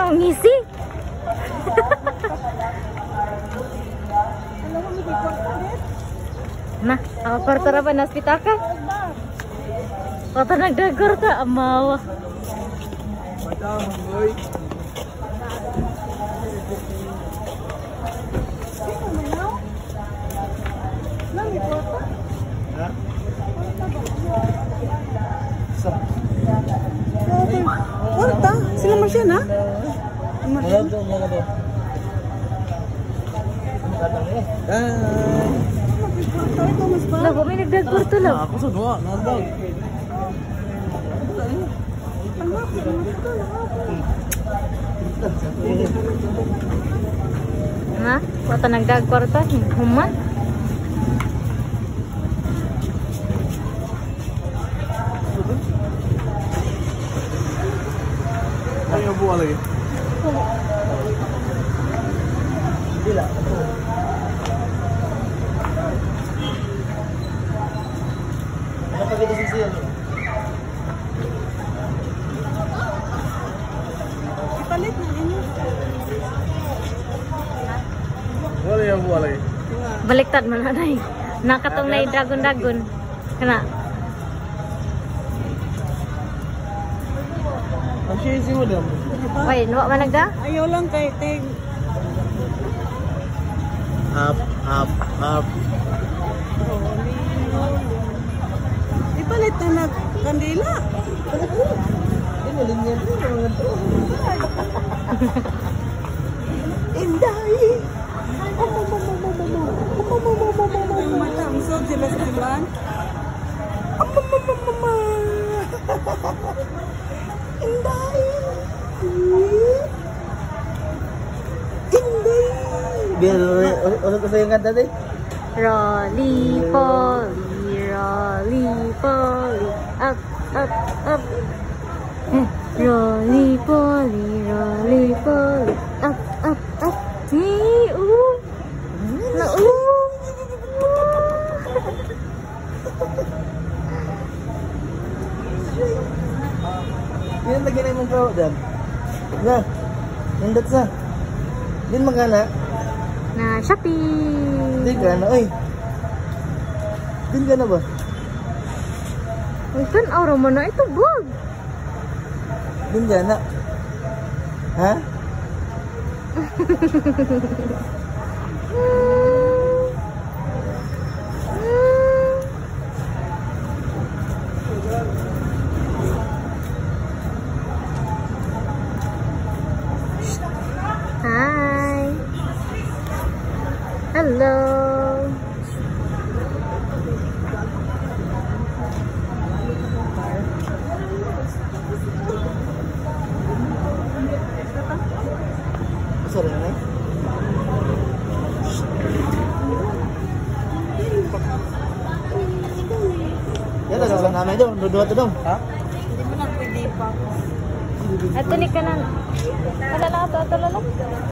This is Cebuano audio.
Ang ngisi. Na, ako kwarta ra ba nas pitaka? Kwarta nagdagor ta amawa. Kwarta? Sila man siya na? Labo may nagdagor to labo. Ako sa duha, nagdag. Na, kwarta nagdagor ta human. Ayo buwa lagi. Dila. Napagita sa siya. Ipalit na inyo. Wala yung buwa lagi. Baliktad man na. Nakatong na dragon-dragon. Kana. Ang siya si madam. Ay, nuwa man nagda? Ayaw lang kay Teng. Up, up, up. Ipalit na na kandila. Inday! Mata, usog sila sa simbahan. Inday! Inday! Bill, ulit ko sa'yo yung kanta din. Rolly polly, rolly polly, up, up, up. Rolly polly, rolly polly, up, up, up. Ni, na Yan lagi na imong kaw dan. Na. Nindot sa. Din magana. Na Shopee. Di ka na oy. Din ka na ba? Uy, kan aura mo na ito bag. Din ka na. Ha? Hi. Hello. Sorry na. Ya, taga namin dong, dua to dong. Ha? Hindi mo na pwede pa. Ato ni kanan. Wala lang ato, ato lang.